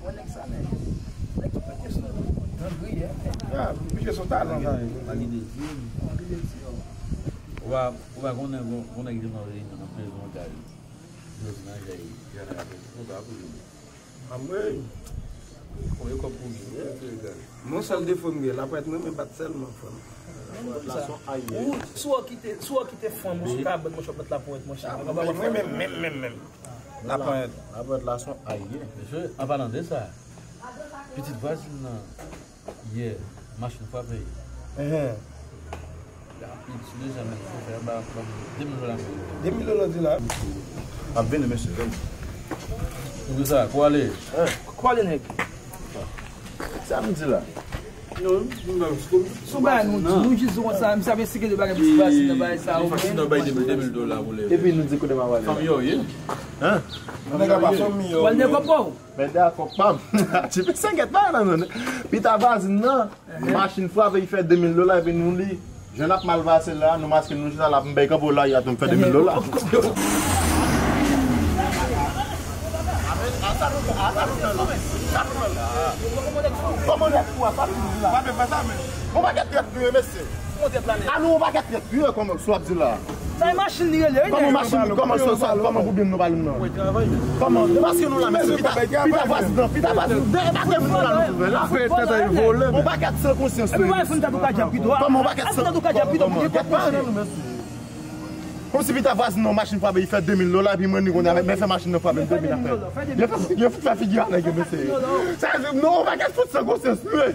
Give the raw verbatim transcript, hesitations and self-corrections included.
Nèg sa, nèg. Nèg ki pete sou dan griye, nèg. Ah, misye se yon talan, sa. Malide di. Malide di, oh. Ou pa, ou pa konnen, gon, gon nèg ki te nan reyinyon, nan prezon, kay. Yo di nan jay, jay, jay, nou pa pou li. Anmwey. Konbyen kòb pou li? Yon sèl defo m gen, lapwèt mwen, men bat sèlman, frè m. Lapwèt la se yon ayè. Ou, si w kite, si w kite fanm ou sou kabèt, monchè, w mèt lapwèt, monchè. Mwen menm, menm, menm, menm. Lapwèt. Lapwèt la se yon ayè. Mesye, an palan de sa, pitit vwazin nan, yè, machin frape. Enhen. Li ap pitile, sa menm, chofè a ba, ba m de mil dola. De mil dola di la. M ap vini, mesye, vini. Pou ki sa? Kou ale? Kou ale, nèg. Sa m di la? Non, non, non. Sou bagay nou di, nou jis di konsa, misye ap esplike de bagay, misye fasil nan bagay sa, ou fasil nan bay de mil, de mil dola pou leve. Epi nou di kote m ap ale. Fanmi yo ye. Hein? Nèg la pa fanmi yo. Wal de kòb pou ou? Men de akò pa m. Ti pe sengèt pa nan non. Pita vwazin nan, machin frape, li fè de mil dola, epi nou li. Jwenn ap mal pase la, nou maske nou chita la, m bay kanpo la, y ap fè de mil dola. Kòman nèg fou a, sa li di la? Ou pa fè sa, men. Yon pakèt trèt nou ye, mesye. A nou, yon pakèt trèt nou ye, kòman, sa w ap di la? Sa e machin li rele, wi, nèg. Kòman machin, kòman, sa, sa, kòman pou byen nou pa li nan? Kòman? Paske nou la, mesye, pita, pita vwazin nan, pita vwazin nan, de, e pa de moun la nou trouve la. Fè tèt ay vole. Yon pakèt san konsyans nou ye. Epi, pa fè tèt ou ka djab pito a. Kòman yon pakèt san, tèt ou ka djab pito pou gen kòb, mesye. Kòmsi pita vwazin nan, machin frape, li fè de mil dola, epi mwen, ni konnen, men fè machin nan frape, de mil apre. Yo fè, yo fè figi a nèg yo, mesye. Sa, non, yon pakèt fout san konsyans nou ye.